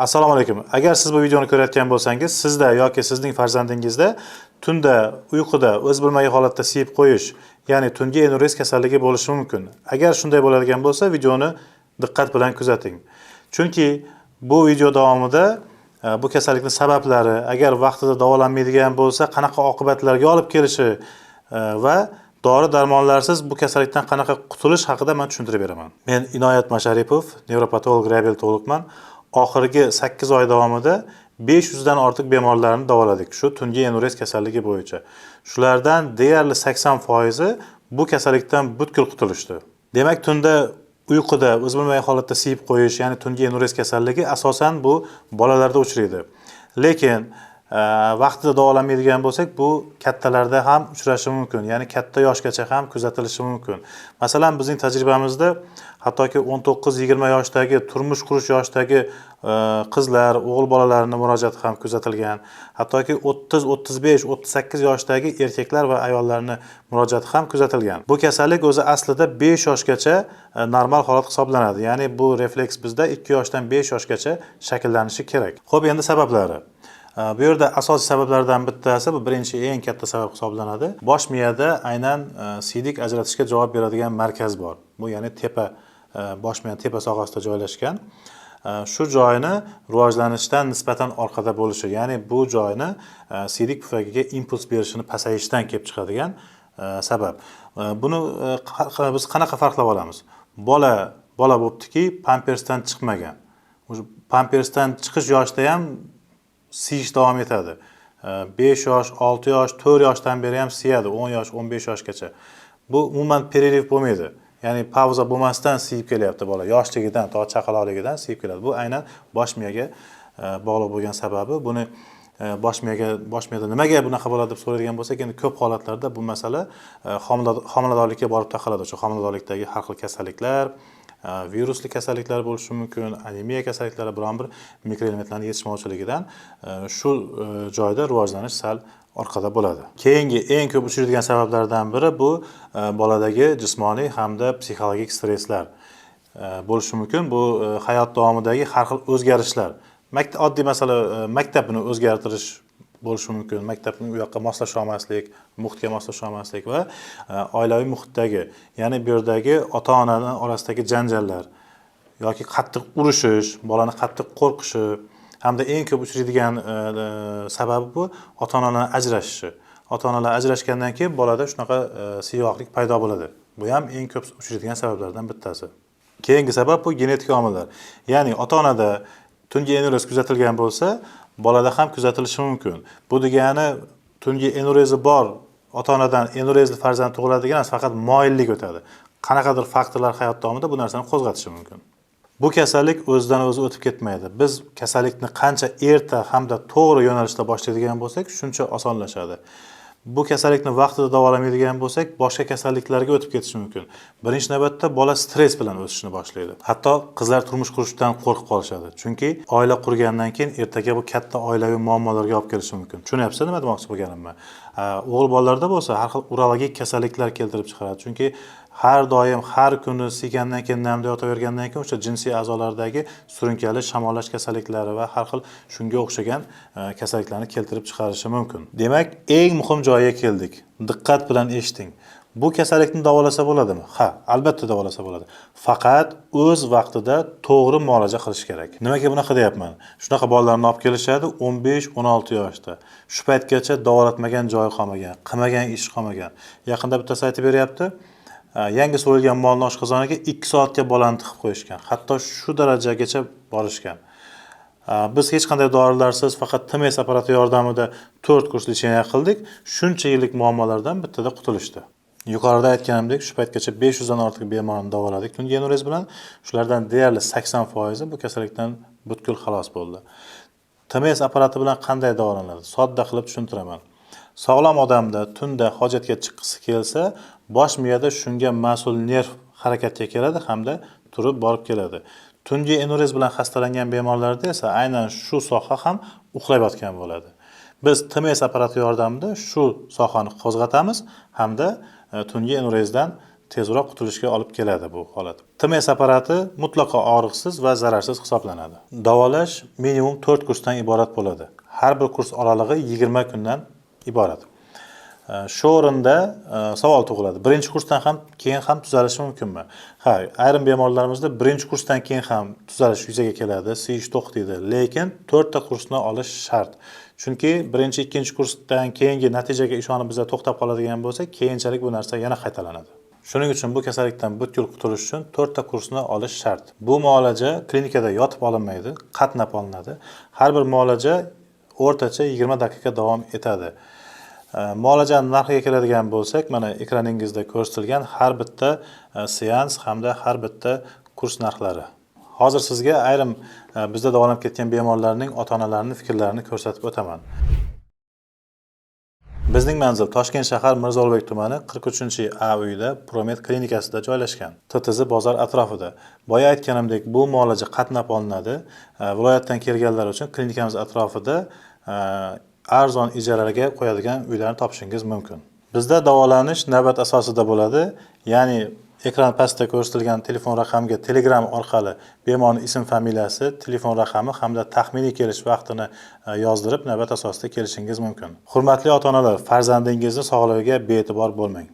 Assalomu alaykum. Agar siz bu videoni ko'rayotgan bo'lsangiz, sizda yoki sizning farzandingizda tunda uyquda o'z bilmagan holatda siyib qo'yish, ya'ni tungi enurez kasalligi bo'lishi mumkin. Agar shunday bo'ladigan bo'lsa, videoni diqqat bilan kuzating. Chunki bu video davomida bu kasallikning sabablari, agar vaqtida davolanmaydigan bo'lsa, qanaqa oqibatlarga olib kelishi va dori darmonlarsiz bu kasallikdan qanaqa qutulish haqida men tushuntirib beraman. Men Inoyat Masharipov, nevropatolog, reabilitologman. Oxirgi 8 oy davomida 500 dan ortiq bemorlarni davoladik shu tungi enurez kasalligi bo'yicha. Shulardan deyarli 80% bu kasallikdan butkul qutulishdi. Demak, tunda uyquda o'z bilmagan holatda siyib qo'yish, ya'ni tungi enurez kasalligi asosan bu bolalarda uchraydi. Lekin vaqtida davolanmaydigan bo'lsak, bu kattalarda ham uchrashi mumkin, ya'ni katta yoshgacha ham kuzatilishi mumkin. Masalan, bizning tajribamizda hattoki 19-20 yoshdagi, turmush qurish yoshidagi qizlar, o'g'il bolalarning murojaati ham kuzatilgan. Hattoki 30, 35, 38 yoshdagi erkaklar va ayollarning murojaati ham kuzatilgan. Bu kasallik o'zi aslida 5 yoshgacha normal holat hisoblanadi. Ya'ni bu refleks bizda 2 yoshdan 5 yoshgacha shakllanishi kerak. Xo'p, endi sabablari. Bu yerda asosiy sabablardan bittasi, bu birinchi eng katta sabab hisoblanadi. Bosh miyada aynan siydik ajratishga javob beradigan markaz bor. Bu, ya'ni tepa bosh miya tepa sohasida joylashgan. Shu joyni rivojlanishdan nisbatan orqada bo'lishi, ya'ni bu joyni siydik pufagiga impuls berishini pasayishidan kelib chiqadigan sabab. Buni biz qanaqa farqlab olamiz? Bola bola bo'ptiki, pampersdan chiqmagan. Уже pampersdan chiqish yoshida ham siyish davom etadi. 5 yosh, 6 yosh, 4 yoshdan beri ham siyadi, 10 yosh, 15 yoshgacha. Bu umuman перерыв bo'lmaydi. Ya'ni pauza bo'lmasdan siyib kelyapti bola. Yoshligidan to chaqaloqligidan siyib keladi. Bu aynan bosh miyaga bog'liq bo'lgan sababi. Buni bosh miyada nimaga bunaqa bo'ladi deb so'raydigan bo'lsak, endi ko'p holatlarda bu masala homiladorlikka borib taqaladi. O'sha homiladorlikdagi har xil kasalliklar, virusli kasalliklar bo'lishi mumkin, anemiya kasalliklari, biron bir mikroelementlarning yetishmovchiligidan shu joyda rivojlanish sal orqada bo'ladi. Keyingi eng ko'p uchraydigan sabablardan biri bu boladagi jismoniy hamda psixologik stresslar bo'lishi mumkin. Bu hayot davomidagi har xil o'zgarishlar. Maktab, oddiy masala, maktabni o'zgartirish bo'lishi mumkin. Maktabni u yoqqa moslasha olmaslik, muhitga moslasha olmaslik va oilaviy muhitdagi, ya'ni bu yerdagi ota-onani orasidagi janjallar yoki qattiq urushish, bolani qattiq qo'rqishi hamda eng ko'p uchraydigan sababi bu ota-onalar ajrashishi. Ota-onalar ajrashgandan keyin bolada shunaqa siyvoqlik paydo bo'ladi. Bu ham eng ko'p uchraydigan sabablardan bittasi. Keyingi sabab bu genetik omillar. Ya'ni ota-onada tungi enurez kuzatilgan bo'lsa, bolada ham kuzatilishi mumkin. Bu degani tungi enurezi bor ota-onadan enurezli farzand tug'iladi degan emas, faqat moyillik o'tadi. Qanaqadir faktorlar hayot davomida bu narsani qo'zg'atishi mumkin. Bu kasallik o'zidan o'zi o'tib ketmaydi. Biz kasallikni qancha erta hamda to'g'ri yo'nalishda boshlaydigan bo'lsak, shuncha osonlashadi. Bu kasallikni vaqtida davolamaydigan bo'lsak, boshqa kasalliklarga o'tib ketishi mumkin. Birinchi navbatda bola stress bilan o'sishni boshlaydi. Hatto qizlar turmush qurishdan qo'rqib qolishadi. Chunki oila qurgandan keyin ertaga bu katta oilaviy muammolarga olib kelishi mumkin. Tushunyapsiz nima demoqchi bo'lganimni? O'g'il bolalarda bo'lsa har xil urologik kasalliklar keltirib chiqaradi. Chunki har doim, har kuni siygandan keyin namda yotavergandan keyin o'sha jinsiy a'zolardagi surunkali shamollash kasalliklari va har xil shunga o'xshagan kasalliklarni keltirib chiqarishi mumkin. Demak, eng muhim joyiga keldik. Diqqat bilan eshiting. Bu kasallikni davolasa bo'ladimi? Ha, albatta davolasa bo'ladi. Faqat o'z vaqtida to'g'ri muolaja qilish kerak. Nimaga bunaqa deyapman? Shunaqa bolalarni olib kelishadi 15-16 yoshda. Shu paytgacha davolatmagan joyi qolmagan, qilmagan ish qolmagan. Yaqinda bittasi aytib beryapti. Yangi so'yilgan molni oshqozoniga 2 soatga bolani tiqib qo'yishgan. Hatto shu darajagacha borishgan. Biz hech qanday dorilarsiz, faqat TMS apparati yordamida 4 kurs лечения qildik. Shuncha yillik muammolardan bittada qutulishdi. Yuqorida aytganimdek, shu paytgacha 500 dan ortiq bemorni davoladik tungi enurez bilan. Shulardan deyarli 80% bu kasallikdan butkul xalos bo'ldi. TMS apparati bilan qanday davolanadi? Sodda qilib tushuntiraman. Sog'lom odamda tunda hojatga chiqqisi kelsa, bosh miyada shunga mas'ul nerv harakatga keladi hamda turib borib keladi. Tungi enurez bilan xastalangan bemorlarda esa aynan shu soha ham uxlab yotgan bo'ladi. Biz TMS apparati yordamida shu sohani qo'zg'atamiz hamda tungi enurezdan tezroq qutulishga olib keladi bu holat. TMS apparati mutlaqo og'riqsiz va zararsiz hisoblanadi. Davolash minimum 4 kursdan iborat bo'ladi. Har bir kurs oralig'i 20 kundan iborat. Shu o'rinda savol tug'iladi: birinchi kursdan ham keyin ham tuzalishi mumkinmi? Ha, ayrim bemorlarimizda birinchi kursdan keyin ham tuzalish yuzaga keladi, siyish to'xtaydi, lekin to'rtta kursni olish shart, chunki birinchi, ikkinchi kursdan keyingi natijaga ishonib biza to'xtab qoladigan bo'lsak, keyinchalik bu narsa yana qaytalanadi. Shuning uchun bu kasallikdan butkul qutulish uchun to'rtta kursni olish shart. Bu muolaja klinikada yotib olinmaydi, qatnab olinadi. Har bir muolaja o'rtacha 20 daqiqa davom etadi. Muolajani narxiga keladigan bo'lsak, mana ekraningizda ko'rsatilgan har bitta seans hamda har bitta kurs narxlari. Hozir sizga ayrim bizda davolanib ketgan bemorlarning ota onalarining fikrlarini ko'rsatib o'taman. Bizning manzil Toshkent shahar, Mirzo Ulug'bek tumani, 43 A uyida, Promed klinikasida joylashgan, TTZ bozor atrofida. Boya aytganimdek, bu muolaja qatnab olinadi. Viloyatdan kelganlar uchun klinikamiz atrofida arzon ijaraga qo'yadigan uylarni topishingiz mumkin. Bizda davolanish navbat asosida bo'ladi, ya'ni ekran pastida ko'rsatilgan telefon raqamiga Telegram orqali bemorning ism familiyasi, telefon raqami hamda taxminiy kelish vaqtini yozdirib, navbat asosida kelishingiz mumkin. Hurmatli ota onalar, farzandingizni sog'lig'iga bee'tibor bo'lmang.